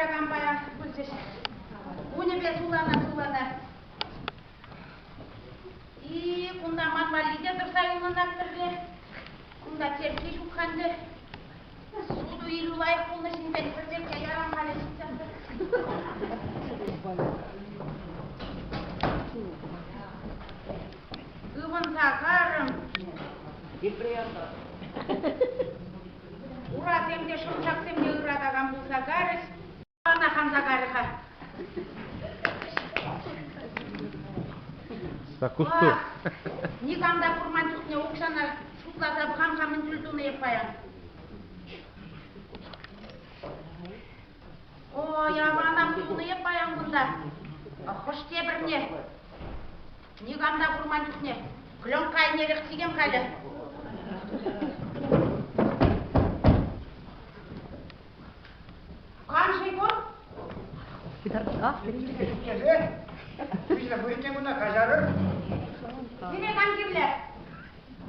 каякан паян пулчӗҫ. Кунӗпе суллана-суллана. И, кунта ман валли те тӑрса юлнӑ пӗрре. Кунта черкке ҫук-ха ӗнтӗ. Суту-илӳ лайӑх пулнӑ ҫынсен пӗр черкке ярам халӗ ҫитсен. Ывӑнса карӑм. Урасем те, шӑмшаксем те ыратакан пулса карӗҫ. Ана ханса карӗ-ха. Саккусту. Никам та курман чухне укҫана шутласа пӑхам-ха мӗн чуль тунӑ эп паян. Ой, аванах тунӑ эп паян кунта. Хӑш тепӗрне. Никам та курман чухне кленка айнерех чикем халӗ. Кам-ши ку? Выҫлӑ пырӗ куна каҫарӑр. Сире кам кирлӗ?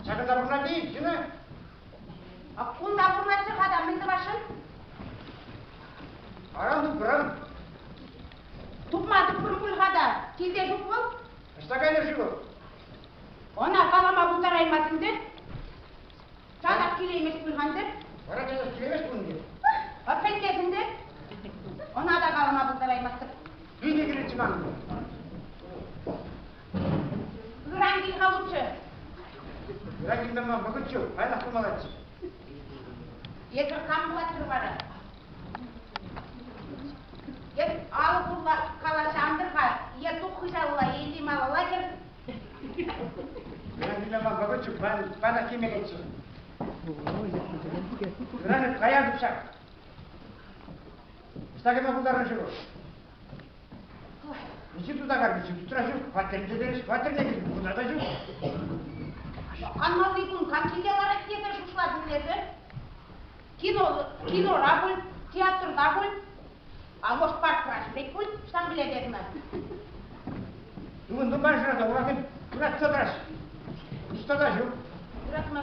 Ҫакӑнта пурӑнать-и, Зина? Кунта пурӑнатчӗ-ха та, мӗн тӑвасшӑн? Аран тупрӑм. Тупма тупрӑм пуль-ха та, килте ҫук вӑл. Ӑҫта кайнӑ-ши вӑл? Ӑна калама пултараймасть ӗнтӗ. Часах килеймест пуль-ха ӗнтӗ. Вара часах килеймест пуль ӗнтӗ. Пӗлтес ӗнтӗ. Ӑна та калама пултараймастӑп. Питӗ кирлӗччӗ ман. Ыран кил-ха лучше. Ыран килме ман вӑхӑт ҫук, паянах пулмаллаччӗ. Эсир кам пулатӑр вара? Эс алӑк урлӑ калаҫа антӑр-ха, е тух хыҫалла, или малалла кӗр. Ыран килме ман вӑхӑт ҫук, паянах килмеллеччӗ. Ыран каятӑп ҫак. Ӑҫта кӗме пултарнӑ-ши вӑл? Ничего туда кар, ничего тутра ҫук, хваттерне терӗҫ, хваттерне кӗртнӗ, кунта та ҫук. Канмалли кун кам килте ларать тесе шутлатӑн эсӗ? Кино, кинора пуль, театрта пуль, а может паркра ҫӳрет пуль, ӑҫтан пӗлетӗр ӑна? Ывӑнтӑм ман шыраса, урасем ыратса тӑраҫ. Ниҫта та ҫук. Ыратма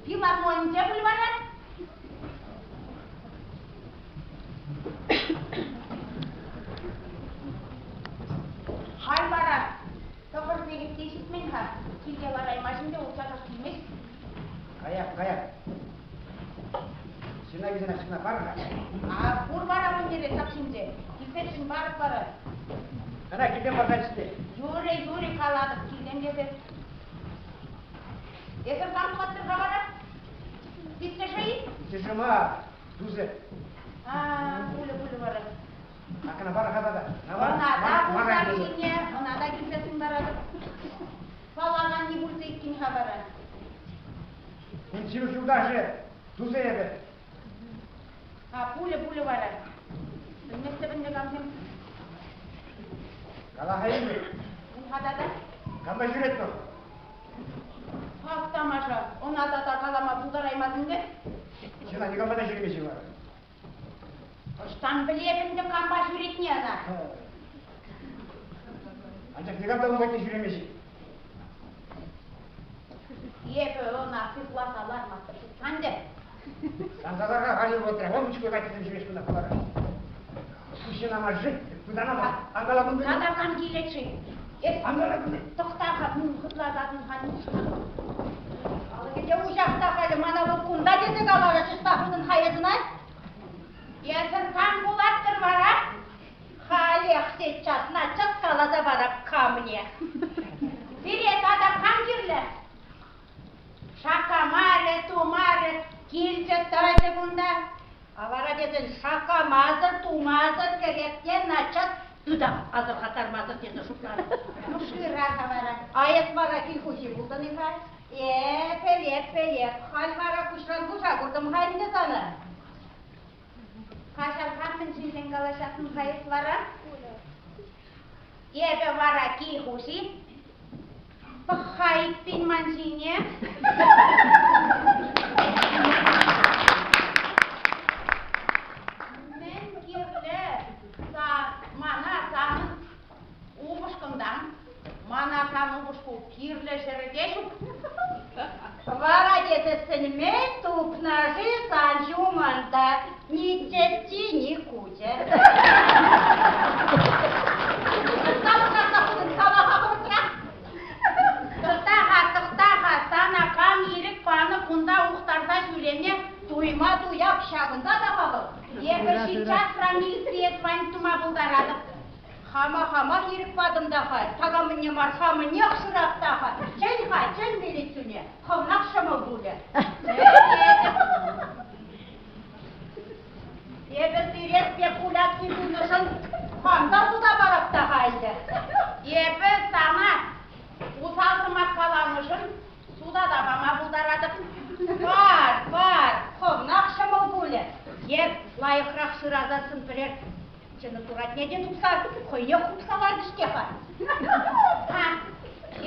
Филармонинче пуль вара? Халь вара тӑхӑр сехет те ҫитмен-ха. Килте лараймасть ӗнтӗ, укҫа килмест. Каяп, каяп. Ҫынна килсен ҫынна пар-ха. А пур вара ун йӗре сак ҫинче. Килсессӗн парӑп вара. Ӑна килтен парса ӗҫле. Юрӗ, юрӗ, калатӑп, килтен тесе. Эсӗр кам пулаттӑр-ха вара? Пиччӗшӗ-и? Пиччӗшӗ мар, тусӗ. А, пулӗ, пулӗ вара. Акӑна пар-ха тата. Ӑна та пулсан ҫине, ӑна та килсе сунтаратӑп. Паллаканни пулчӗ иккен-ха вара. Ун ҫывӑх юлташӗ, тусӗ эпӗ. А, пулӗ, пулӗ вара. Пӗлместӗп ӗнтӗ камсем. Кала-ха илме. Мӗн-ха тата? Кампа ҫӳрет вӑл? Ах, тамаша, ӑна тата калама пултараймасть ӗнтӗ. Ҫына никампа та ҫӳремест вара. Ӑҫтан пӗлеп ӗнтӗ кампа ҫӳретни ӑна? Анчах никам та ун патне ҫӳремест. Эпӗ ӑна сыхласа лармастӑп ӗнтӗ. Сансаларха халӗ вӑхӑтра вӑл мучкой катисем ҫӳрес куна хулара. Пуҫҫӑна мар жить, пытана мар. Ангала кунта. Тата кам килет-ши? Эс Ангала кунта. Тӑхта-ха, мӗн хӑтланатӑн-ха, Алӑкӗнче уҫах та халӗ мана вӑл кунта тесе каларӗ, чӑтса хутӑн-ха эс ӑна. Эсӗр кам пулаттӑр вара? Халех сейчас начат каласа парап камне. Сире тата кам кирлӗ? Шаккамарӗ, тумарӗ, килчӗ тӑчӗ кунта. А вара тесен шаккамасӑр, тумасӑр кӗрет начат тытам асӑрхаттармасӑр тесе шутларӑм. Ну, шыра-ха вара. А эс вара кил хуҫи пултӑн-и-ха? Э, пӗлеп, пӗлеп. Халь вара куҫран куҫа куртӑм-ха ӗнтӗ сана. Каҫар-ха, мӗн ҫинчен калаҫатӑн-ха эс вара? Эпӗ вара кил хуҫи. Пӑх-ха эппин ман ҫине. Мӗн кирлӗ мана санӑн упӑшкӑнтан? Мана сан упӑшку кирлӗ ҫӗрте ҫук. Вара тесессӗн мӗн тупнӑ-ши сан ҫумӑнта? Ӗҫлекенне туйма туяп ҫакӑнта та-ха вӑл. Эпӗ ҫиччасра милицие звонить тума пултаратӑп. Хама хамах ирӗк патӑм та-ха, такамӑнне мар, хамӑннех шырап та-ха. Чӗн-ха, чӗн милицине, хӑвнах ҫӑмӑл пулӗ. Чӗнетӗп. Эпӗ сире спекуляци тунӑшӑн хам та суда парап та-ха ӗнтӗ. Эпӗ сана усал сӑмах каланӑшӑн суда та пама пултаратӑп. Пар, пар, хӑвнах ҫӑмӑл пулӗ. Е лайӑхрах шырасассӑн пӗрер чӑнӑ туратне те тупса хӑйне хупса лартӗ-ҫке-ха.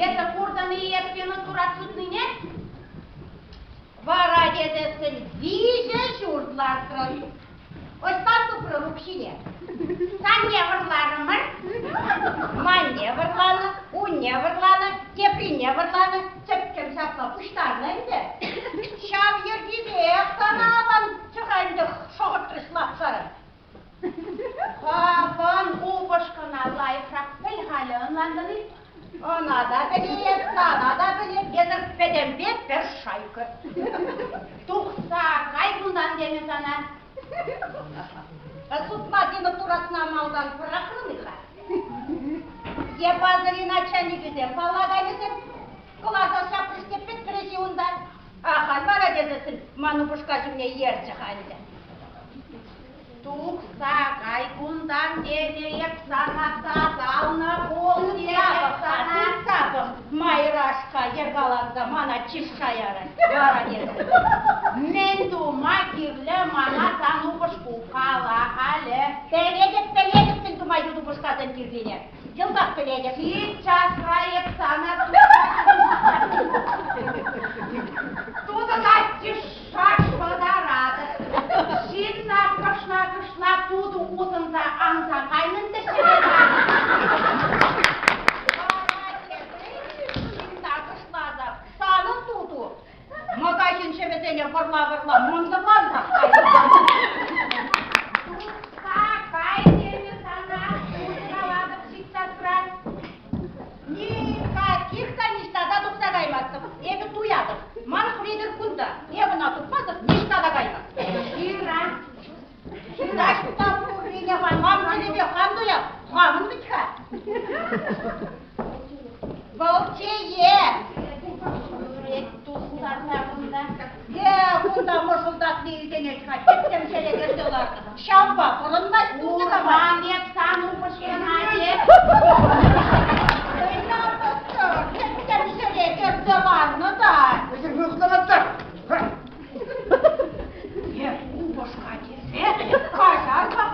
Эсӗ куртӑн-и эп чӑнӑ турат сутнине? Вара тесессӗн виҫӗ ҫурт лартрӑн. Ӑҫтан тупрӑр укҫине? Санне вӑрларӑмӑр. Манне вӑрланӑ, унне вӑрланӑ, теприне вӑрланӑ, тӗпкӗм ҫапла пуҫтарнӑ ӗнтӗ. Ҫав йӗркипех сана аван чӑха ӗнтӗ шӑхӑртрӗҫ лапшаран. Хаван упӑшкӑна лайӑхрах пӗл-халӗ, ӑнлантӑн-и? Ӑна та пӗлет, сана та пӗлет, эсӗр пӗтӗмпе пӗр шайкӑ. Тухса кай кунтан тенӗ сана. Сутма тимӗр туратна малтан пӑрахрӑн-и-ха? Е пасӑри начальникӗсем паллаканӗсем кӑларса ҫапрӗҫ те пӗтрӗҫ-и унта? Ахаль вара тесессӗн ман упӑшка ҫумне ерчӗ-ха ӗнтӗ. Тухса кай кунтан тенӗ эп сана тасалнӑ пул тетӗп сана. Тытса пӑх, майрашка йӑркаланса мана чышса ярать. Вара тетӗп. Мӗн тума кирлӗ мана сан упӑшку, кала халӗ. Пӗлетӗп, пӗлетӗп мӗн тума ют упӑшкасем кирлине. Йӑлтах пӗлетӗп. Ҫиччасра эп сана тутӑна чышшаш пытаратӑп. Ҫынна кӑшла-кӑшла тутӑ усӑнса анса кайнӑн тӗшӗре Ҫынна кӑшласа санӑн туту мӑкаҫын ҫӑвӗсене вӑрла-вӑрла мӑнтӑрлансах кайнӑ. Тухса кай тенӗ сана, калатӑп ҫиччасра. Никаких та ниҫта та тухса каймастӑп. Эпӗ туятӑп. Ман Хветӗр кунта. Эп ӑна тупмасӑр ниҫта та каймастӑп. Ҫыра. Таҫта пуррине хам тӗлӗпе хам туяп. Хамӑн вӗт-ха. Вӑл чее. Тустарса кунта. Е, кунта мӑшӑлтатни илтӗнет-ха. Тӗттӗм ҫӗре кӗрсе лартӑм. Ҫавпа пурӑнмасть Урман эп сан упӑшкана те. Тӗттӗм ҫӗре кӗрсе ларнӑ та. Эсир хыпсӑнатӑр. Е, упӑшка тесе каҫар-ха,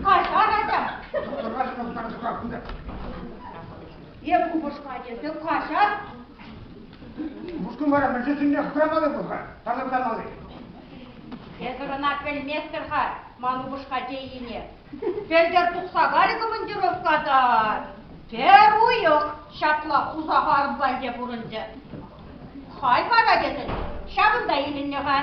каҫар ача. Е, упӑшка тесе каҫар. Ушкӑн вара мӗншӗн сӗнне хӑрамалли пур-ха, тасатмалли. Эсӗр ӑна пӗлместӗр-ха, ман упӑшка тейине. Пӗлтӗр тухса карӗ командировка та пӗр уйӑх ҫапла хусаха армпанте пурӑнчӗ. Халь вара тесен ҫавӑнта илӗннӗ-ха.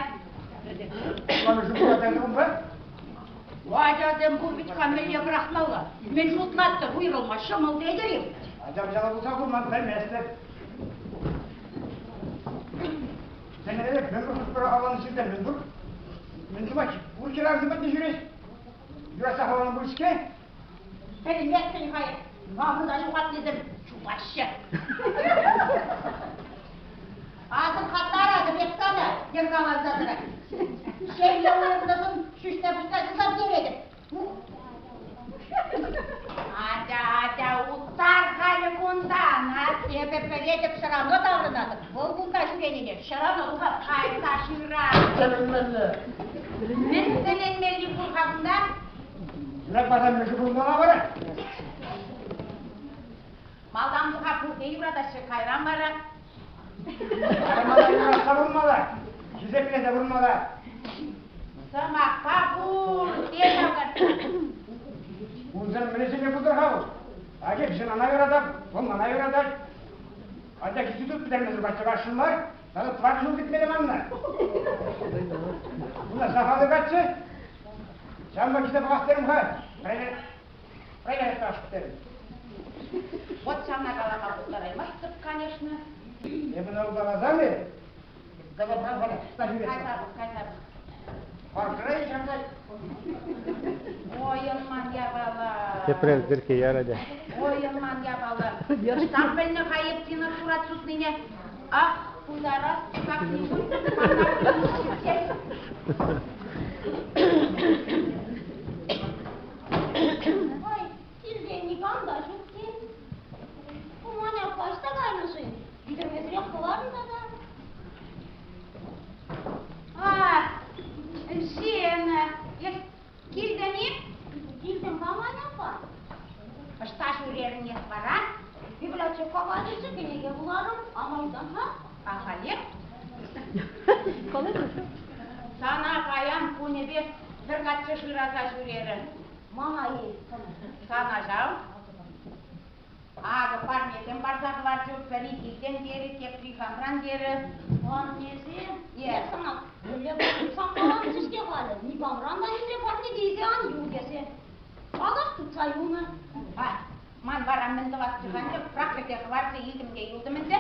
Ачасем пур вӗт-ха мӗнле пӑрахмалла? Мӗн шутлаттӑр, уйрӑлма ҫӑмӑл тетӗр-им? Ачам пулса курман пӗлместӗп. Сенӗрелек мӗн пур авланӑ ҫынсем мӗн пур? Мӗн тума пур хӗрарӑмсем патне ҫӳрес? Юратса хӑварнӑ пуль-ҫке. Пӗлместӗн-ха, намӑса ҫухатнисем чупаҫҫӗ. Асӑрхаттаратӑп эп сана, йӑркаланса тӑрать. Ҫемье уйӑрнӑшӑн ҫӳҫне-пуҫне ҫуса пӗтеретӗп. Атя, атя, уттар халӗ кунтан, а? Эпӗ пӗлетӗп, ҫӑрано таврӑнатӑп. Вӑл кунта ҫӳренине ҫӑрано тухап. Кайса шыра. Тӗлӗнмелле. Мӗн тӗлӗнмелли пур-ха кунта? Юратмасан мӗншӗн пурӑнмалла вара? Малтан туха пурте юратаҫҫӗ, кайран вара. Мана юратса пурӑнмалла, хисеплесе пурӑнмалла. Сӑмахпа пурте ҫавӑр. Унсӑр мӗншӗн пултӑр-ха вӑл? Ача жена юратать, вӑл мана юратать. Анчах институт пӗтермесӗр чӑвашшӑн мар, тата тӑват ҫул кӗтмелле манна. Уна сахал каччӑ. Ҫавӑнпа килсе пӑхас терӗм-ха. Проверять терӗм. Вот ҫавна калама пултараймастӑп, конечно. Эпӗ ӑна улталасан-и? Кайса пӑх, кайса пӑх. Ой, ӑнман япала. Тепре зирке ярать. Ой, ӑнман япала. Ӑҫтан пӗлнӗ-ха эп Тина турат сутнине? Ах, пытарас как-нибудь мана ҫитсен. Ой, килте никам та ҫук-и? Ку мана таҫта кайнӑ-ши? Витӗрмесӗрех кӑларнӑ тата. А, Зина, эс килтӗн-и? Килтӗм-ха, Маня аппа. Ӑҫта ҫӳрерӗн эс вара? Библиотека патӗнче кӗнеке вуларӑм, амантан-ха. Ахалех. Сана паян кунӗпе пӗр каччӑ шыраса ҫӳрерӗ. Мана-и? Сана ҫав. Акӑ парнесем парса хӑварчӗ. Пӗри килтен терӗ, тепри хамран терӗ. Парнесем? Эс ӑна мӗнле тупсан каланӑччӗ-ҫке халӗ. Никамран та нимле парне те илсе ан юл тесе. Паллах, тытса юлнӑ. Па, ман вара мӗн тӑвас-ши ӗнтӗ? Прахӑр те хӑварчӗ, илтӗм те юлтӑм ӗнтӗ.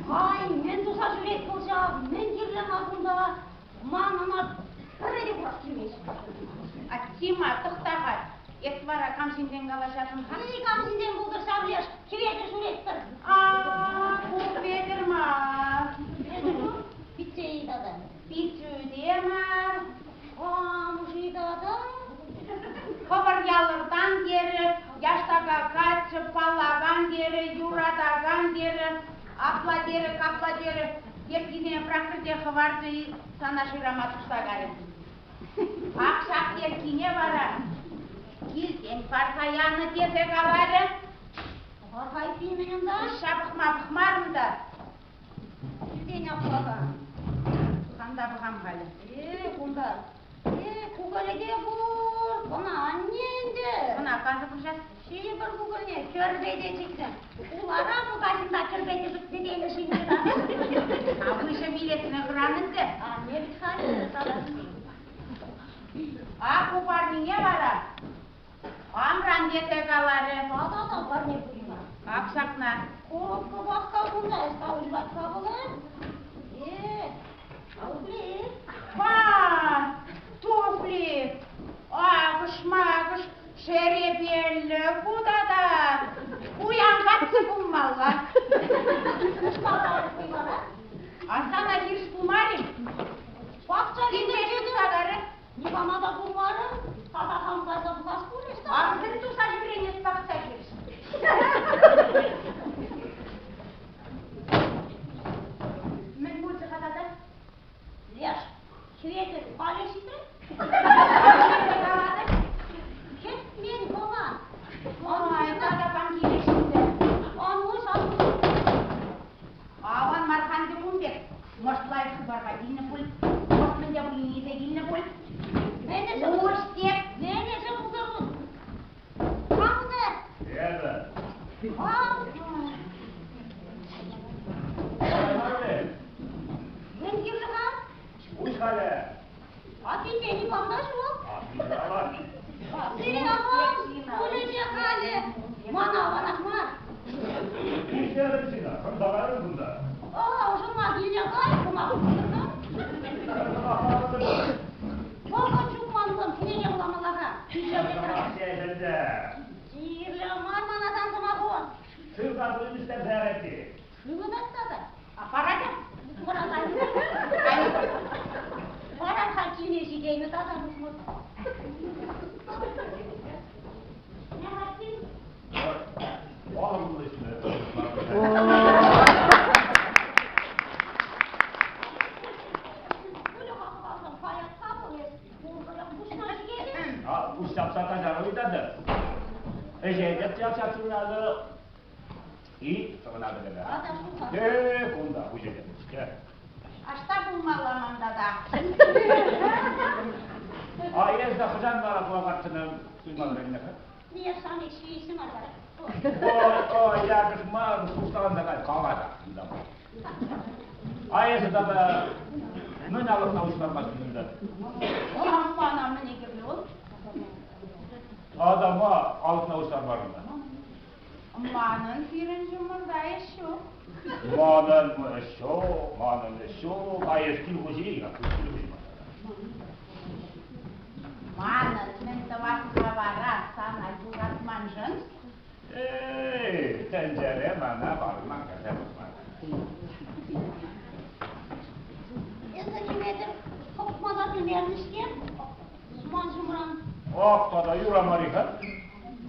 Ай, мӗн туса ҫӳрет вӑл ҫав? Мӗн кирлӗ ӑна кунта? Ман ӑна пӗрре те курас килмест. А Тима, тӑхта-ха. Эс вара кам ҫинчен калаҫатӑн-ха? Никам ҫинчен пултӑр ҫав леш, Хӗветӗр ҫӳретпӗр. А, ку Хветӗр мар. Пичче-и тата? Пиччӳ те мар. Амӑшӗ тата? Хӑвӑр ялӑртан терӗ, яштака каччӑ, паллакан терӗ, юратакан терӗ, апла терӗ, капла терӗ. Йӗркине пӑрахрӗ те хӑварчӗ-и, сана шырама тухса кайрӗ. Ак ҫак йӗркине вара килтен парса янӑ тесе каларӗ. Пӑхар-ха эппин унта. Уҫҫа пӑхма пӑхмарӑм та. Килтен апла-ха. Хам та пӑхам халӗ. Э, кунта. Э, кукӑлӗ те пур. Ӑна анне ӗнтӗ. Ӑна касӑ пуҫас. Ҫийӗпӗр кукӑльне кӗрпе те чикнӗ. Хулара мукаҫӑнта кӗрпе те тетелӗ ҫинче. А выҫӑ вилесне хӑран ӗнтӗ. Анне вӗт-ха тата. А ку парнине вара амран тесе каларӗ. Тата та парне пулнӑ. Ак ҫакна. Коробка вакка кунта ӑста уҫлатса пулать. Э, туфли. Па, туфли. Акӑш-макӑш шерепеллӗ ку тата. Пуян каччӑ пулмалла. А сана хирӗҫ пулмарӗ? Пахча Килме ҫутса карӗ. Никама та пулмарӗ. Тата хам кайса пӑхас пулӗ-ҫке. А мӗн туса ҫӳрен эс пахча хирӗҫ? Мӗн пулчӗ-ха тата? Леш, Хӗветӗр халӗ ҫитрӗ. Кӗтмен хӑна. Ой, тата кам киле ҫитрӗ? Ануш, ануш. Аван мар ханчӑ ун пек. Может, лайӑх хыпарпа килнӗ пуль. Может, мӗн те пулин илсе килнӗ пуль. Мӗнӗшӗ? Уҫ тек. Мӗнӗшӗ пултӑрун? Кам унта? Эпӗ. Ам. Мӗн кирлӗ-ха? Уҫ халӗ. А килте никам та ҫук. А, Сире аван, пулӗ халӗ. Мана аванах мар. Уҫ сина, хӑнса кайрӑм кунта. О, ӑшӑнма килне кай, сӑмах хушрӑм. Вӑхӑт ҫук манӑн, кӗнеке вуламалла-ха. Кирлӗ мар мана сан сӑмаху. Шыв та пулин ӗҫтерсе ярать-и? Шывы татса та. Аппаратӗ? Вара халь килне ҫитеймӗ тата пусмӑр. Алӑклӑ ӗҫлӗ. А, пуҫ ҫапса каҫару ыйтатӑп. Ӗҫетӗп те ҫапса И тӑхӑнатӑп эпӗ. Э, кунта пуҫӗ. Аҫта пулмалла ман тата? А эсӗ хӑҫан вара кӑвакарчӑна суйма вӗреннӗ-ха? Я сам ҫийсем мар вара. Ой, ой, якӑш мар, сусланса кай, калаҫа. А эсӗ тата мӗн алӑкна уҫтармастӑн унта? Мана мӗне кирлӗ вӑл? Адама алӑкна уҫтармарӑн та. Манӑн сирӗн ҫумӑрта ӗҫ ҫук. Манӑн ӗҫ ҫук, манӑн ӗҫ ҫук, а эс кил хуҫи, кил хуҫи мар. Манӑн мӗн тӑвас-ха вара сана юратманшӑн? Эй, тӗнчере мана парӑнман кӗрсе пӑхман. Эсӗ Хӗветӗр хӑпма та пӗлмерӗн-ҫке ман ҫумран. Ах, тата юрамарӗ-ха.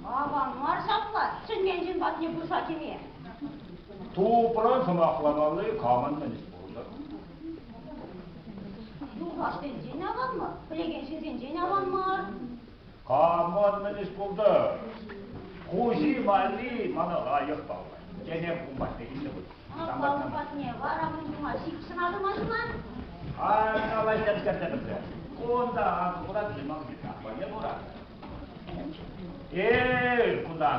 Аван мар ҫапла, чӗнмен ҫын патне пырса кӗме. Тупран сӑмахламалли камӑн мӗн ӗҫ пултӑр? Юлташсенчен аван мар, пӗлекен ҫынсенчен аван мар. Камӑн мӗн ӗҫ пултӑр? Хуҫи валли мана лайӑх паллӑ. Тенех ун патне килнӗ пуль. Апла ун патне вара мӗн тума ҫыпҫӑнатӑн машина? Ай, калаҫса пӗтерсе. Кунта акӑ пурат, лимон патне пурат. Эй, кунта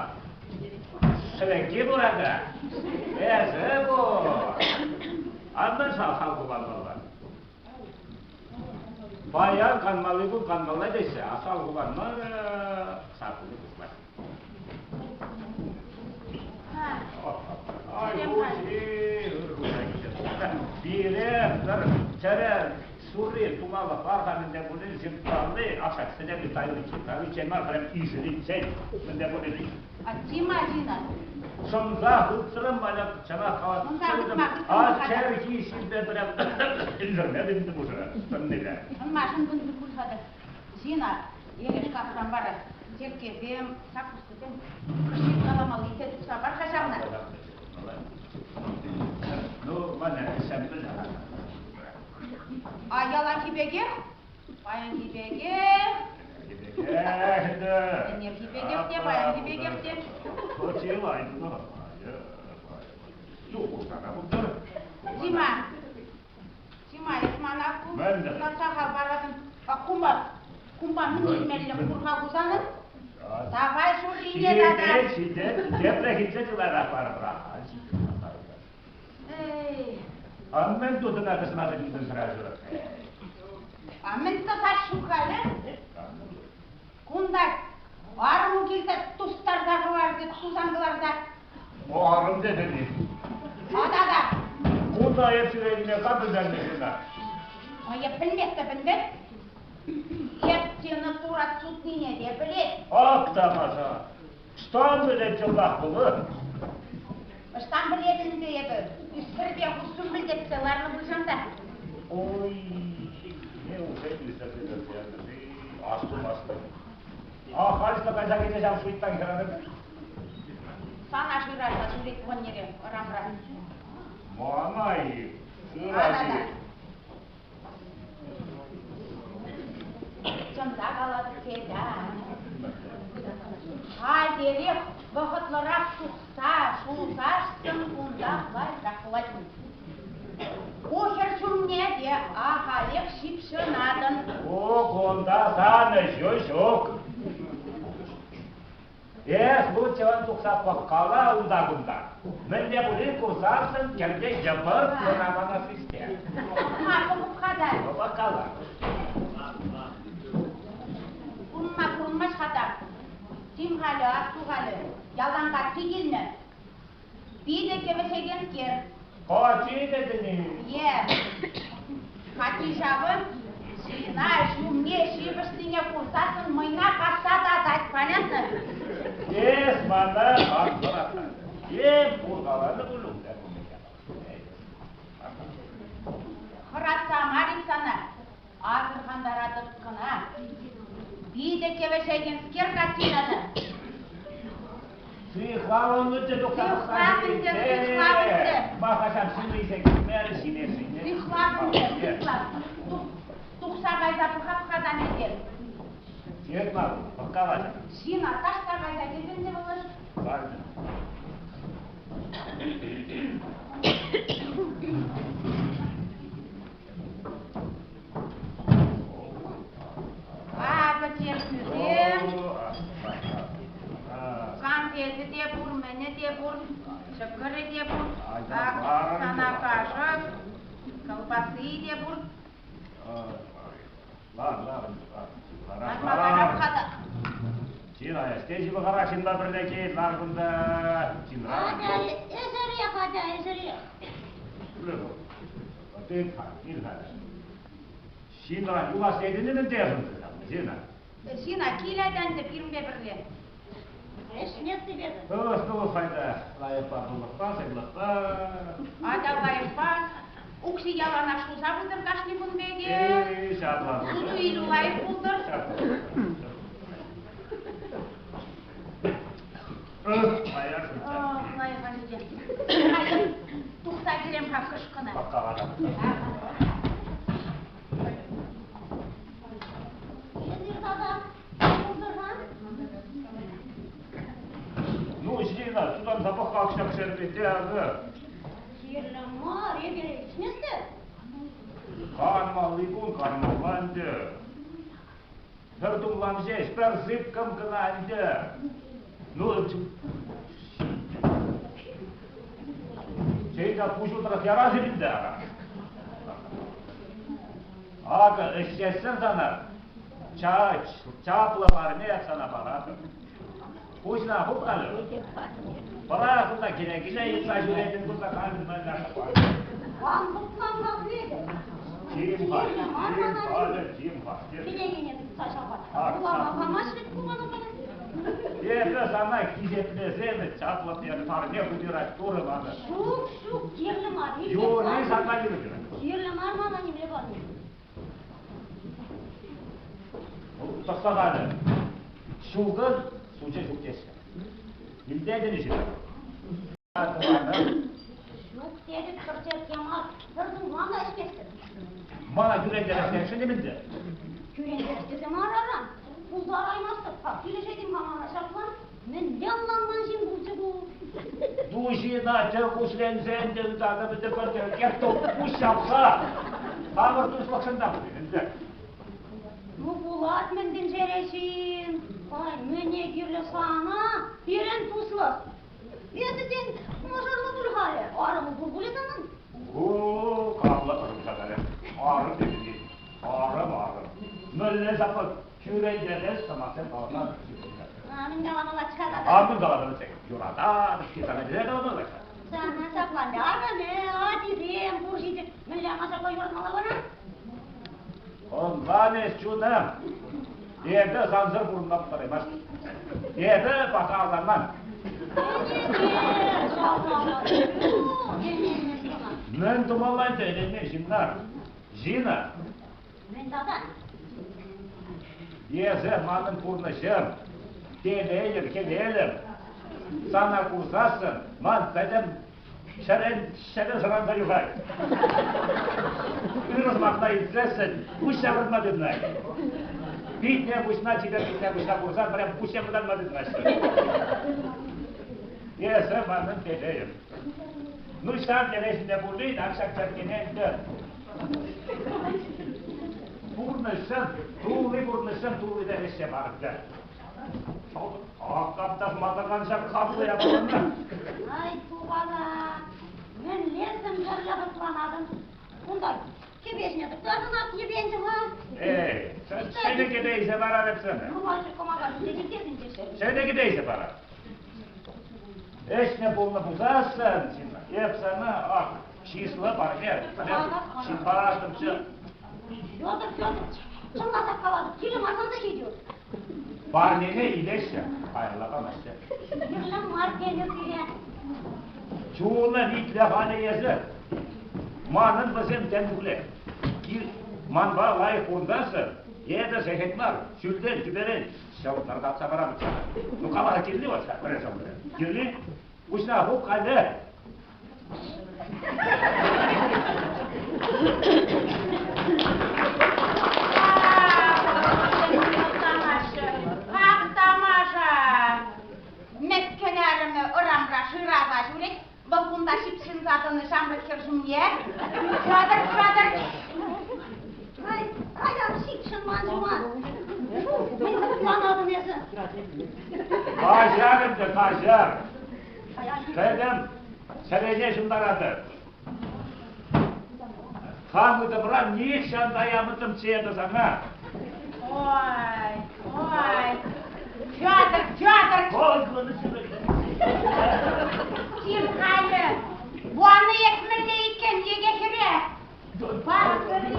шӗвекки пур-ха. Эсӗ пур. Ан мӗн салхуланмалла? Паян канмалли кун канмалла теҫҫӗ, а салхуланма саккунӗ пуҫлать. Ай, хуҫи, ыр хуҫа килсе Пире пӗр чӗрӗ сурри тумалӑх пар-ха мӗнле пулин ҫыртмалли, ах ҫак сӗтел тайӑличчен, тайӑличчен мар, прям ишӗличчен мӗнле пулин. Атти Марина. Шӑнса хытрӑм, Валя, чӑнах калас. А чӗрхи ҫилпе прям ӳсӗрме тытӑнтӑм уже, тӑннипе. Машин пынты пуль-ха Зина, еле шкафран вара черккесем, саккускӑсем каламалли те тупса пар-ха ҫавна. Ну, мана ҫампӗл. А яланхи пекех, паянхи пекех. Ӗнерхи пекех те, паянхи пекех те. Тима, Тима, эс мана ку сахал паратӑн. Кумпа, кумпа мӗн илмелле пур-ха кусанӑн? Давай ҫуррине тата. Ҫитет, ҫитет. Тепре хитсе чылайрах парӑпӑр. Эй. А мӗн тутӑна тӑсмасӑр килтӗн сразу? А мӗн тӑсать ҫук-халӗ? Кунта арӑму килсе тустарса хӑварчӗ, тусан кӑларса. Арӑм тетӗн-и? Тата-та. Кунта эп ҫӳренине кам пӗлтернӗ кунта? А эп пӗлместӗп ӗнтӗ. Эп сена турат сутнине те пӗлет. Ак тамаша! Ӑҫтан пӗлет йӑлтах пулӑ? Ӑҫтан пӗлет ӗнтӗ эпӗ? Ӳсӗрпе хушшӑн пӗлтерсе ларнӑ пулсан та. Ой, неужели ӳсӗрсе Астумастӑп. Ахаль кайса килсе ҫав шуйттан хӗрарӑмӗ? Сана шыраса ҫӳрет воннере ӑрамра. Мана-и? Шырать-и? Чӑнта калатӑп Федя. Хальтерех вӑхӑтлӑрах тухса шулсассӑн кунтах лайӑхрах пулать. Ку хӗр ҫумне те ахалех ҫыпҫӑнатӑн. Ку кунта сан ӗҫӳ ҫук. Эс лучше тухса пӑхкала унта-кунта. Мӗнле пулин курсассӑн кӗрте йӑпӑрт кӑна мана систер. Пӑхма пӑхӑп-ха та. Пӑхкала. Курӑнма курӑнмасть-ха та. Тим-халӗ, асту-халӗ, ялан каччи килнӗ. Питӗ кӗвӗҫекенскер. Каччи тетӗн-и? Е, каччи ҫавӑ ҫынна ҫумне ҫыпӑҫнине курсассӑн мӑйна касса татать, понятно? Эс мана ан хӑратма. Эп пуркаланӑ пуль унта. Хӑратса мар-и сана, асӑрхантаратӑп кӑна. Питӗ кӗвӗҫекенскер каччи тата. Сыхланӑччӗ тухса Сыхлап ӗнтӗ, сыхлап ӗнтӗ. Махасам ҫын илсе килмерӗ ҫине-ҫине. Сыхлап ӗнтӗ, сыхлап. Тухса кайса пӑхап-ха та несер. Ҫыртма, пӑхкалаҫа. Ҫын таҫта кайса килтӗн те вӑл. Кайнӑ. Акӑ черккесем, канфечӗ те пур, мӗнӗ те пур, ҫӑкӑрӗ те пур, ак сана кашӑк, кӑлпасси те пур. Лар, лар, лар. Ларма ларап-ха та. Чи лайӑх. Те ҫывӑхарах ҫынпа пӗрле кил, лар кунта. Ҫынра. Атя, ӗҫӗрех, атя, ӗҫӗрех. Тыт-ха, кил-ха. Ҫынран юлас тетӗн-и мӗн тесӗн, Зина? Зина, кил атя ӗнтӗ пирӗнпе пӗрле. Ӗҫмест эпӗ. Тӑвӑс, тӑвӑс, айта. Лайӑхпа, тулӑхпа, сывлӑхпа. Атя лайӑхпа. Укҫи яланах шуса пытӑр кашни кун пекех. Эй, ҫапла. Суту-илӳ лайӑх пултӑр. Лайӑх. Лайӑх ӗнтӗ. Тухса кӗрем-ха кӑшкӑна. Эсир тата пултӑр-ха. Ну, Зина, тутанса пӑх-ха ҫак шерпете, акӑ. Кирлӗ мар, эпир ӗҫместӗп. Канмалли кун канмалла ӗнтӗ. Пӗр тумлам ҫеҫ, пӗр сыпкӑм кӑна ӗнтӗ. Ну, чей та пуҫу тӑрӑх ярас-и ӗнтӗ ара. Акӑ, ӗҫсессӗн сана чаплӑ парне сана паратӑп. Пуҫна хуп халӗ. Пӑрах унта киле-киле йӑтса ҫӳретӗн кунта халӗ Ан хӑтланса пӗлетӗп. Тим-ха, тим-ха, тим-ха. Кӗнекене тытса ҫапать. Вулама памасть вӗт ку мана. Эпӗ сана хисеплесен чаплӑ парне выбирать турӑ мана. Ҫук, ҫук, кирлӗ мар. Юри сана не выбирать. Кирлӗ мар мана нимле парне. Тӑхса халӗ. Ҫулкӑн сучӗ ҫук теҫҫӗ. Илтетӗн-и ҫын? Ҫук тетӗп, пӗр черкке мар, пӗр тумлам та ӗҫместӗп. Мана кӳрентерес тесшӗн ӗнтӗ. Кӳрентерес тесе мар ара. Пултараймастӑп-ха, килӗшетӗн-ха мана ҫапла. Мӗнле ӑнланман ҫын пулчӗ ку? Дуҫина тӗкусленсе ӗнтӗ ытатӑп ӗнтӗ пӗр тӗлкех пуҫ ҫапса хамӑр туслӑхшӑн та пулин ӗнтӗ. Ну, пулать мӗн тӗнчере ҫын. Ай, мӗне кирлӗ сана пирӗн туслӑх? Эсӗ, тен, мӑшӑрлӑ пуль-халӗ, арӑму пур пулӗ санӑн? О, калла ӑрӑмса кайрӗ. Арӑм текенни. Арӑм, арӑм. Мӗнле ҫапла кӳрентерес сӑмахсем каласан Мӗн каламалла-ха тата? А мӗн каламалла? Юрататӑп, сана мӗнле каламалла-ха? Сана ҫапла арӑмӗ, ачисем пур ҫитӗ. Мӗнле ӑна ҫапла юратмалла вара? Ӑнлан эс, чунӑм. Эпӗ сансӑр пурӑнма пултараймастӑп. Эпӗ паха авланман. Мӗн тумалла ӗнтӗ ӗненмен ҫынна? Зина! Мӗн тата? Эсӗ манӑн пурнӑҫӑм, телейӗм, хӗвелӗм. Сана курсассӑн ман пӗтӗм чӗрен ҫӗрӗ шӑранса юхать. Ырӑ сӑмахна илтсессӗн пуҫ ҫаврӑнма тытӑнать. Питне пуҫна чипер питне пуҫна курсан прям пуҫ ҫаврӑнма тытӑнаҫҫӗ. Эсӗ манӑн телейӗм. Ну, ҫав телей ҫинче пулин, ак ҫак черккене ӗнтӗ Пурнӑҫшӑн, тулли пурнӑҫшӑн тулли те ӗҫсе парӑттӑр. Ак малтанан ҫак хаклӑ япалана. Ай, тупана, мӗнле сӗмсӗрле хӑтланатӑн? Унта кӗпесне тӑктартӑн, ак йӗпенчӗ-ха. Эй, ҫӗнӗ кӗпе илсе парар эп сана. Ну, Вася, кӑмака ҫинче теҫҫӗ. Ҫӗнӗ кӗпе илсе парар. Ӗҫнӗ пулнӑ пулсассӑн, эп сана, ак, Число парне. Ҫын Федор Федорович, чӑнласах калатӑп, киле масан та ҫитет. Парнене илеҫҫӗ, каялла памаҫҫӗ. Кирлӗ мар тенӗ сире. Чунӑм итле халӗ эсӗ. Манӑн вӗсем тем чухлех. Манпа лайӑх пурӑнтарсӑр, эпӗ сехет мар, ҫӳлтен, тӳперен ҫӑлтӑр татса паратӑп сана. Ну, каласа кирли вот пӗрре ҫӑлтӑрӗ. Кирли, куҫна хуп халӗ. Ак тамаша! Мӗскӗн арӑмӗ ӑрамра шыраса ҫӳрет. Вӑл кунта ҫыпҫӑнса тӑнӑ ҫамрӑк хӗр ҫумне. Шатӑр, шатӑр! Ай, аяк ҫыпҫӑн ман ҫума. Мӗн хӑтланатӑн эсӗ? Каҫар ӗнтӗ, каҫар. Пӗтӗм чӗрене ҫунтаратӑп. Хам ытӑмран нихҫан та ямӑттӑмччӗ эпӗ сана. Ой, ой. Федор, Федор! Ким халӗ? Ванӑ ек мӗнле иккен йӗке хӗре? Бар пӗри.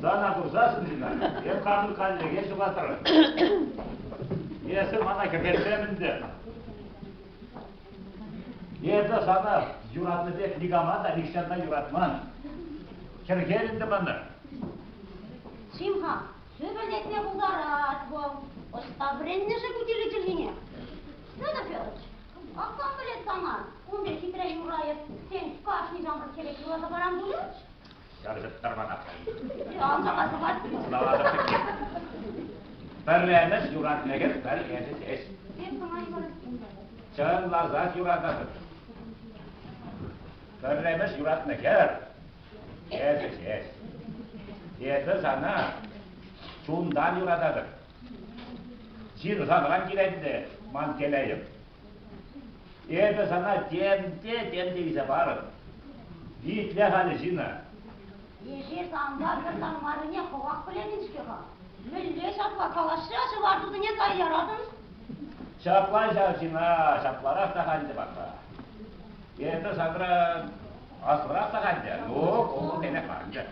Сана курсассӑн, Зина, эп хамӑн канлӗхе ҫухатрӑм. Эсӗ мана хӗрхенсем ӗнтӗ. Эпӗ сана юратнӑ пек никама та нихҫан та юратман. Хӗрхен ӗнтӗ мана. Чим-ха, сӳпӗлтетме пултарать вӑл. Ӑҫта вӗреннӗ-ши ку тилӗ чӗлхине? Федор Федорович, ак кам пӗлет сана, ун пек хитре юрра эс, тен, кашни ҫамрӑк хӗле юрласа паран пулӗ? Пӗрремӗш юратнӑ пӗр эсӗ ҫеҫ. Чӑнласах юрататӑп. Пӗрремӗш юратнӑ хӗр эсӗ ҫеҫ. Эпӗ сана чунтан юрататӑп. Чир санран килет те ман телейӗм. Эпӗ сана тем те, тем те илсе парӑп. Итле халӗ, Зина. Эсир санпа пӗр тан маррине хӑвах пӗлетӗн-ҫке-ха. Мӗнле ҫапла калаҫса ҫӑвар тутине кай яратӑн? Ҫапла ҫав, Зина, ҫапларах та халь те паха. Эпӗ санран аслӑрах та халь те, ну, ку тенех мар ӗнтӗ.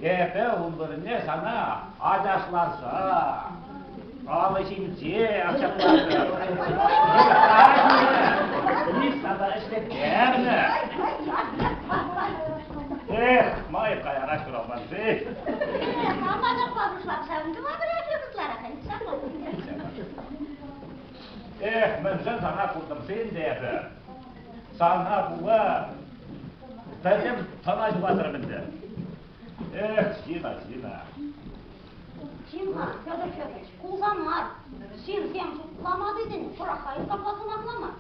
Эпӗ ун вырӑнне сана ачашласа, алӑ ҫинче ачаплатӑп. Ниҫта та ӗҫлеттернӗ. Эх, май каярах ҫуралман-ши? Кама ҫапла пуҫлап, ҫавӑн тума пӗлетӗп ытларах. Эх, мӗншӗн сана куртӑм-ши ӗнтӗ эпӗ? Сана пула пӗтӗм тӑна ҫухатрӑм ӗнтӗ. Эх, Зина, Зина. Чим-ха, Федор Федорович, кулса мар. Ҫынсем шутлама тетӗн, пӑрахха капла сӑмахлама.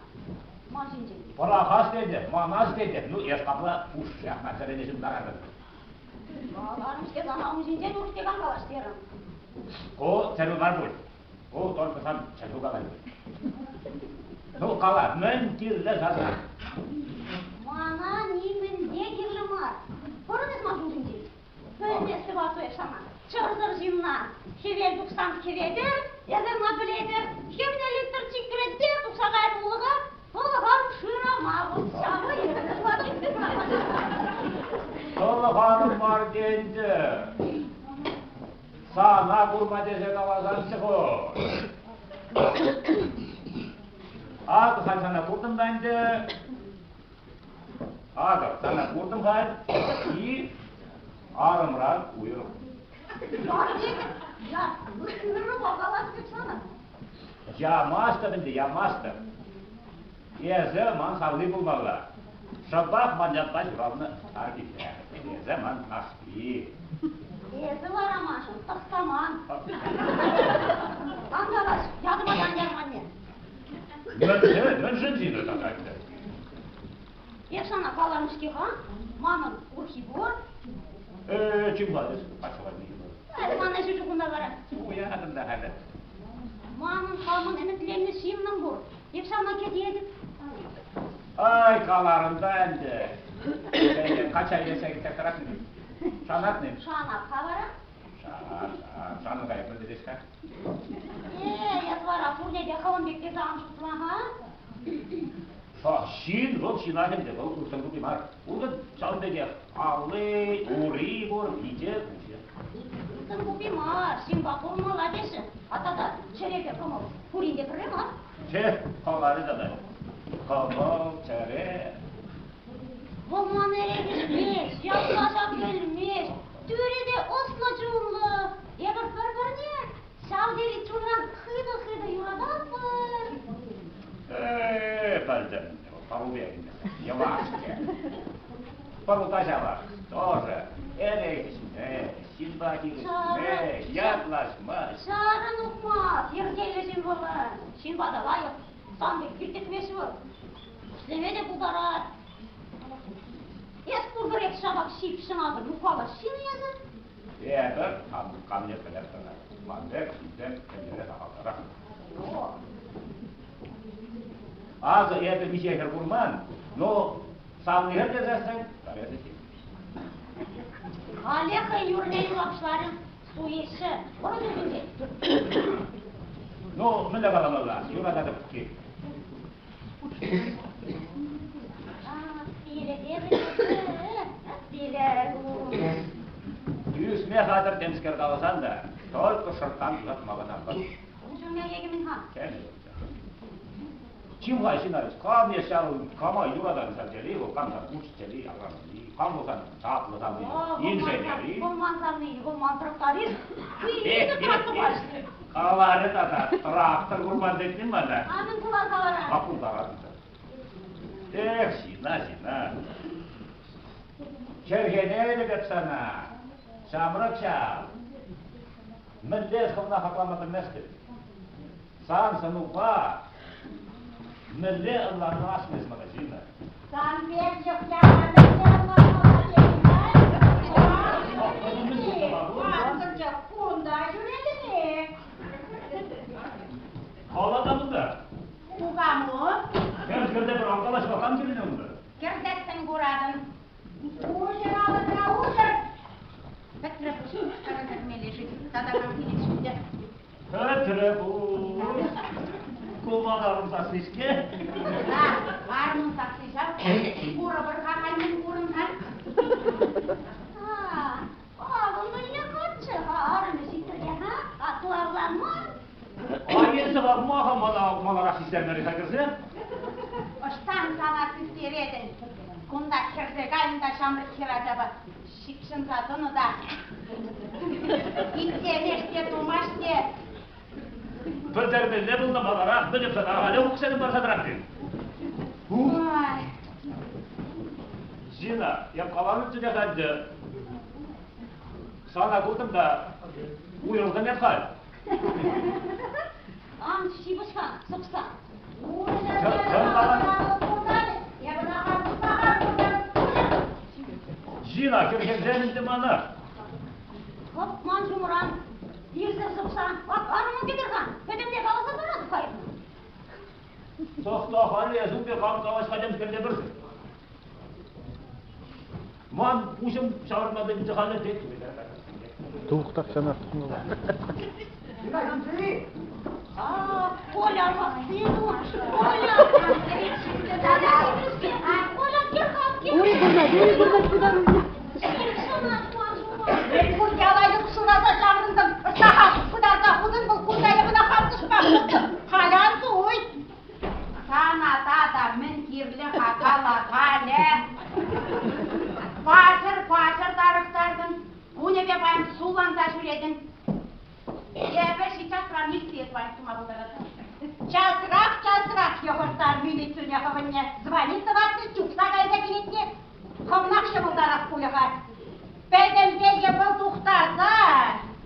Ман ҫинчен. Пӑрахас тетӗп, манас тетӗп. Ну, эс капла пушшех чӗрене ҫунтаратӑн. Каларӑм-ҫке сана ун ҫинчен урӑх тек ан калаҫ терӗм. Ку тӗрӗ мар пуль. Ку только сан чӗлхӳ калать. Ну, кала, мӗн кирлӗ сана? Мана нимӗн те кирлӗ мар. Пӑрӑн эс ман ҫул ҫинчен. Пӗлместӗп атту сана. Чӑрсӑр ҫынна. Хӗвел тухсан хӗветӗр, эсӗ ма пӗлетӗр. Хӗвне литр чикрӗ те тухса кайрӗ улӑха. Пӑлхар шырама вӑл ҫавӑ Пӑлхарӑм мар тентӗ. Сана курма тесе каласанччӗ хӑй. Акӑ халь сана куртӑм та ӗнтӗ. Акӑ сана куртӑм халь и арӑмран уйрӑм. Ямастӑп ӗнтӗ, ямастӑп. Эсӗ ман савни пулмалла. Шӑпах ман ятпа ҫуралнӑ Арпике. Эсӗ ман Нарспи. Эсӗ вара маншӑн тӑхтаман. Ан калаҫ, ятӑма та ан яр манне. Мӗншӗн, мӗншӗн Зина тата ӗнтӗ? Эп сана каларӑм-ҫке-ха, манӑн урхи пур. Э, чим-ха, эс патша патне Эс мана ҫӳҫӳ кунта вара. Уятӑн та халӗ. Манӑн хамӑн ӗмӗтленнӗ ҫыннӑм пур. Эп ҫавна кӗтетӗп. Ай, каларӑн та ӗнтӗ. Качча илсе килсе тӑратнӑ. Шанатнӑ? Шанап-ха вара. Шан, шан, шаннӑ кайӑк пӗлтерес-ха. Э, эс вара пурне те хӑвӑн пек тесе ан шутла-ха. Ҫын вӑл ҫынах ӗнтӗ, вӑл ылтӑн купи мар. Унӑн ҫавӑн пекех алли, ури пур, пичӗ, куҫӗ. Ылтӑн купи мар, ҫынпа пурӑнмалла теҫҫӗ. А тата чӗрепе кӑмӑл пурин те пӗрре мар. Че, каларӗ тата. Кӑмӑл, чӗре. Вӑл ман эрех ӗҫмест, ятлаша пӗлмест, тӳрӗ те ӑслӑ чунлӑ. Эпир пӗр-пӗрне ҫав тери чунран хытӑ-хытӑ юрататпӑр. Э, пӗлтӗм. Пӑру пек йӑваш-ҫке. Пӑру та ҫавах. Тоже эрех ӗҫмест, ҫынпа хирӗҫмест, ятлаҫмасть. Чарӑн ухмах, йӗркеллӗ ҫын вӑл. Ҫынпа та лайӑх, сан пек кӳртӗхмест вӑл. Ӗҫлеме те пултарать. Эс пурпӗрех ҫапах ҫип ҫӑматӑ нухаллӑ ҫын эсӗ. Эпӗ камне пӗлеп тӑна. Ман пек ҫынсем тӗнчере сахалтарах. Акӑ эпӗ миҫе хӗр курман, но савни хӗр тесессӗн, эсӗ ҫын. Халех хӑй юрне юрла пуҫларӗ. Суеҫҫӗ. Вӑрӑ тӗлӗнчен. Ну, мӗнле каламалла? Юрататӑп-ки. Ӳсме хатӗр темскер каласан та, только шӑрттан юратма кӑна хӑт. Чим-ха, ҫын кам е ҫав кама юратан ҫав тери, вӑл кам сан учитель-и, агрономи, кам вӑл сан чаплӑ савни, инженер-и? Вӑл ман савни, вӑл ман тракторист. Каларӗ тата, трактор курман тетнин мана. А мӗн куласа вара? А пултаратӑн. Эх, ҫынна, ҫынна. Хӗрхенетӗп эп сана. Ҫамрӑк ҫав. Мӗнле хӑвна хаклама пӗлместӗп. Сан сӑнупа мӗнле ӑнланмастӑн эс мана, Зина? Сан пек йӑх-яха мӗнле ӑнланмалла тетӗн-ха? Ансӑрчӑк кунта ҫӳретӗн-и? Калатан унта. Кукаму? Хӗр-хӗрте пӗр калаҫма кам кирлӗ унта? Кӗрсессӗн куратӑн. Уҫӑр алӑка, уҫӑр! Пӗтрӗ пуҫ, кӗрмелле-ши? Тата кам килет-ши? Пӗтрӗ пуҫ. Ку ман арӑм сасси-ҫке. Да, арӑмӑн сасси ҫав. Курӑпӑр-ха халь мӗн курӑн-ха. Авӑ мӗнле каччӑ-ха арӑмӗ ҫитрӗ-ха, атту авланман. А эсӗ ма-ха мана маларах систермерӗ-ха кӗрсе? Ӑҫтан сана систеретӗн? Кунта хӗрсе кайнӑ та ҫамрӑк хӗрачапа ҫыпҫӑнса тӑнӑ та итлемест те, тумасть те. Пӗлтермелле пулнӑ маларах, пӗлӗп сана, халӗ укҫасем парса тӑрать. Ой. Зина, эп каланӑччӗ те-ха ӗнтӗ. Сана куртӑм та уйрӑлтӑм эп халь. Ан ҫыпӑҫ-ха, сӑпса. Зина, хӗрхенсем ӗнтӗ мана. Хӑп ман ҫумран, ирсӗр сӑпса. Ак арӑмӑн кӗтӗр-ха, пӗтӗмпе каласа паратӑп-ха эп. Тӑхта, халӗ эс ун пек ан калаҫ-ха темскер те пӗр. Ман пуҫӑм ҫавӑрма тытӑнчӗ халӗ тет. Тух тахҫанах тухнӑ. А, Коля, сыну, Коля! Коля, Ури курнать, ури курнать куда Яла юксураса ҫаврӑнтӑм, ӑста пытарса хутӑн вӑл кунта эпӗ хам тӑшма Халь ан суй. Сана тата мӗн кирлӗ-ха кала халӗ? Паҫӑр, паҫӑр тарӑхтартӑн. Кунӗпе паян сулланса ҫӳретӗн. Эпӗ ҫиччасран иртсе паян тума пултаратӑп. Часрах, часрах йӑхӑртар милицине хӑвӑнне. Звонить тӑватнӑ, чупса кайса килетне. Хӑвнах ҫӑмӑлтарах пулӗ-ха. Пӗтӗмпе йӑпӑл тухтарса,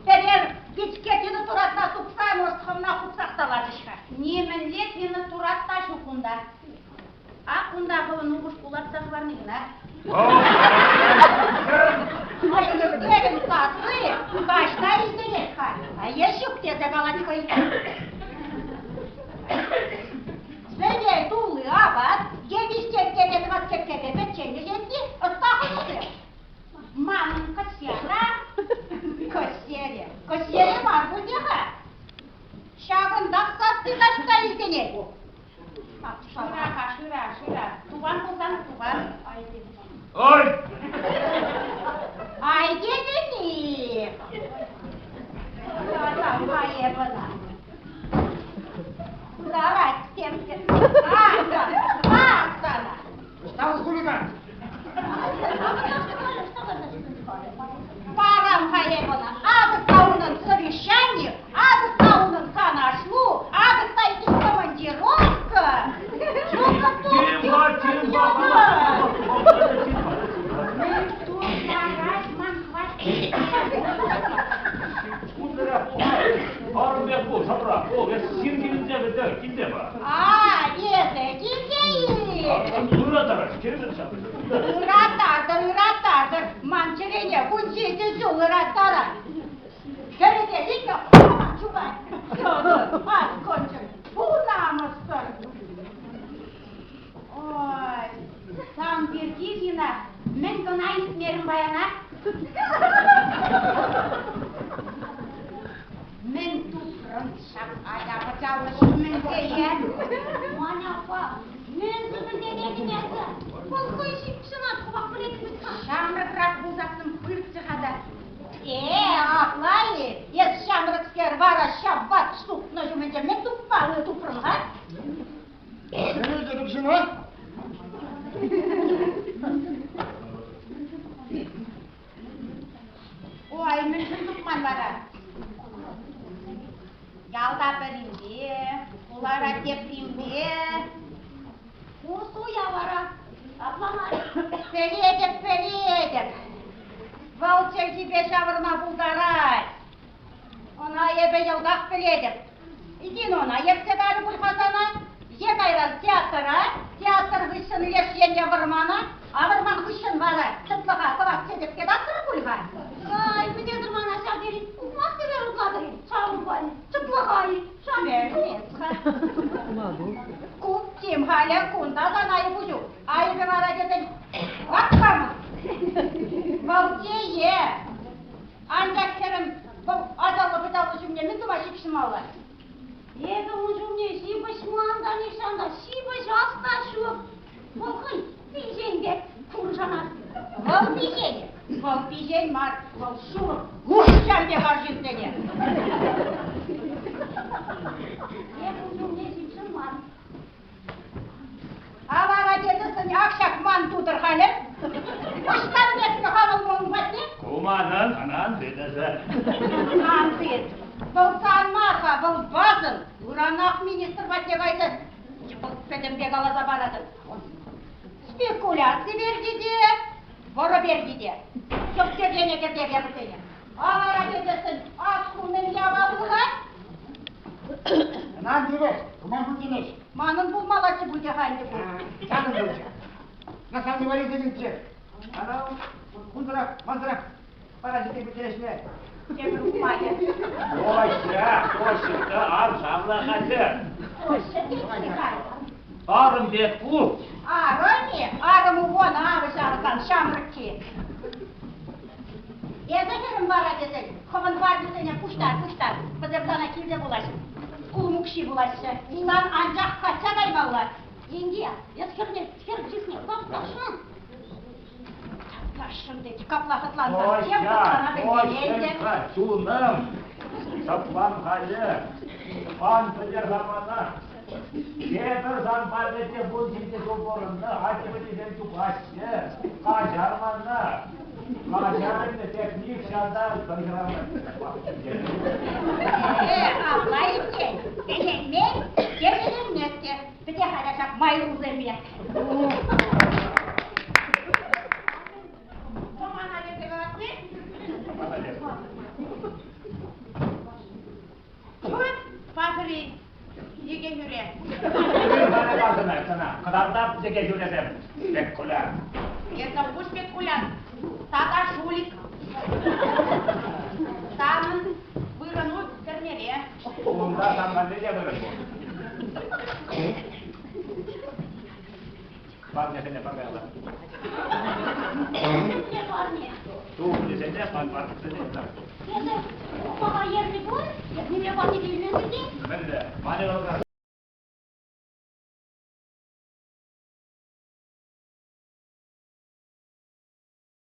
пӗрер пичке тинӗ туратна тупса, может, хӑвна хупсах та лартӗҫ-ха. Нимӗнле тинӗ турат та ҫук унта. Ак кунта хӑвӑн упӑшку лартса хӑварни кӑна. Ӗҫлекен сасси таҫта илтӗнет-ха. А е ҫук тесе калать хӑй. Сӗтел тулли апат, е виҫтерккепе тӑватсерккепе пӗччен ӗҫет-и, ӑста хӑнӑхрӗ. Манӑн кӑсьяра, кӑсьере, кӑсьере мар пуль-ха. Ҫакӑнтах сасси таҫта илтӗнет. Шыра-ха, шыра, шыра. Тупан пулсан тупан. Ой! Ай тетӗн-и? Тата эп ӑна. Пытарать темскер. Ах сана! Ах сана! Ӑҫта хулиган? Парам-ха эп ӑна. Акӑ унӑн совещани, акӑ унӑн канашлу, акӑ икӗ командировка. Тим-ха, тим-ха, Мӗн тутарать ман хваттер? Арӑм пек пул, шапра, пул, эс ҫын килӗнче вӗтӗ, килте ба. А, эсӗ килте-и? Ыраттарать, кирӗмӗт ҫав. Ыраттартӑр, ыраттартӑр. Ман чӗрене кун ҫичӗ ҫул ыраттарать. Кӗрӗке иккӗ чупать. Сӑтӑр, ан кончӑр, пурнамӑссӑр. Ой, сан пирки, Зина, мӗн кӑна илтмерӗм паяна? Мӗн тупрӑн ҫак ача-пӑчаллӑ ҫӳмӗнче? Маня аппа, мӗн сӳпӗлтететӗн эсӗ? Вӑл хӑй ҫыпҫӑнать, хӑвах пӗлетӗн вӗт-ха. Ҫамрӑкрах пулсассӑн пырччӗ-ха та. Э, апла-и? Эс ҫамрӑкскер вара ҫав ват супнӑ ҫумӗнче мӗн тупма тупрӑн-ха? Мӗн тупсӑна? Ой, мӗншӗн тупман вара? Ялта пӗринпе, хулара тепринпе. Ку суя вара. Апла мар. Пӗлетӗп, пӗлетӗп. Вӑл чӗлхипе ҫавӑрма пултарать. Ӑна эпӗ йӑлтах пӗлетӗп. Зинона ертсе кайрӗ пуль сана. Е кайран театра, театр хыҫҫӑн леш енне вӑрмана, а вӑрман хыҫҫӑн вара чӑтлӑха кӑвак чечекпе татрӑр пуль-ха. Ай, мӗнесӗр мана ҫав тери ухмах тесе шутлатӑр-и? Ҫавӑнпа-и, чӑтлӑха-и? Пӗлмес-ха. Ку тем халӗ кунта сан айӑпу ҫук. Айӑпӗ вара тесен васкамӑн. Вӑл чее. Анчах хӗрӗм вӑл ачаллӑ-пӑчаллӑ ҫумне мӗн тума ҫыпҫӑнмалла? Эпӗ ун ҫумне ҫыпӑҫман та нихҫан та, ҫыпӑҫас та ҫук. Вӑл хӑй пиҫен пек куршанать. Вӑл пиҫен, вӑл пиҫен мар, вӑл шурӑ куҫ пек арҫынсене. Эпӗ ун ҫумне ҫыпҫӑнман. Авара тетӗсӗн ак ҫак ман тутӑр халӗ. Ӑҫтан лекнӗ-ха вӑл ман патне? Ку манӑн, ӑна тытӑсӑр. Ан тыт. Вӑл сан мар-ха, вӑл базӑн. Ыранах министр патне кайса вӑл пӗтӗмпе каласа паратӑн. Спекуляци пирки те, вӑрӑ пирки те. Йӑлт кӗртене вӗсене. Авара тетӗсӗн ак ку мӗн яваплӑха? Ӑна тивӗҫ, туман пултимеш. Манӑн пулмаллаччӗ пуль те-ха ӗнтӗ ку. Санӑн пулчӗ. На самом деле валите Ана кунтарах, мансӑрах паразитсем пӗтереҫне. Тепӗр ухмахӗ. Тося, Тося, ан шавла-ха Тося тет-и-ха? Арӑм пек ку. Арӑм-и? Арӑму вон авӑ ҫавӑрсан ҫамрӑкки. Эсӗ хӗрӗм вара тесен хӑвӑн парнӳсене пуҫтар, пуҫтар. Вӗсем сана килсе пулаҫҫӗ. Улмукҫи пулаҫҫӗ. Сан анчах качча каймалла. Инке, эс хӗрне, хӗр чысне тапташӑн. Тапташӑн тет, капла хӑтлансан тем хӑтлана пӗлмелле. Тося, чунӑм, шӑплан халӗ. Ан пӗтер-ха мана. Тепӗр сан патӗнче кун ҫинче ҫул пурӑннӑ, ачи-пӑчисем тупаҫҫӗ. Каҫар мана. Каҫар ӗнтӗ, тек нихҫан та пӗр Э, апла иккен. Ӗненмен, те ӗненмест те. Пӗте-ха та ҫак майрусемпе. Тӑмана тесе калатни? Чуть пахри йӗке хӳре. Сана кӑтартап йӗке хӳресем, спекулянт. Эсӗ ху спекулянт тата жулик. Санӑн вырӑну тӗрмере. Унта сан валли те вырӑн пур. Парнесене паркалла. Мӗнле парне? Туфлисене, панпарксене. Эсӗ ухмаха ернӗ пуль, ниме парне те илмесӗр те. Мӗнле? Мане.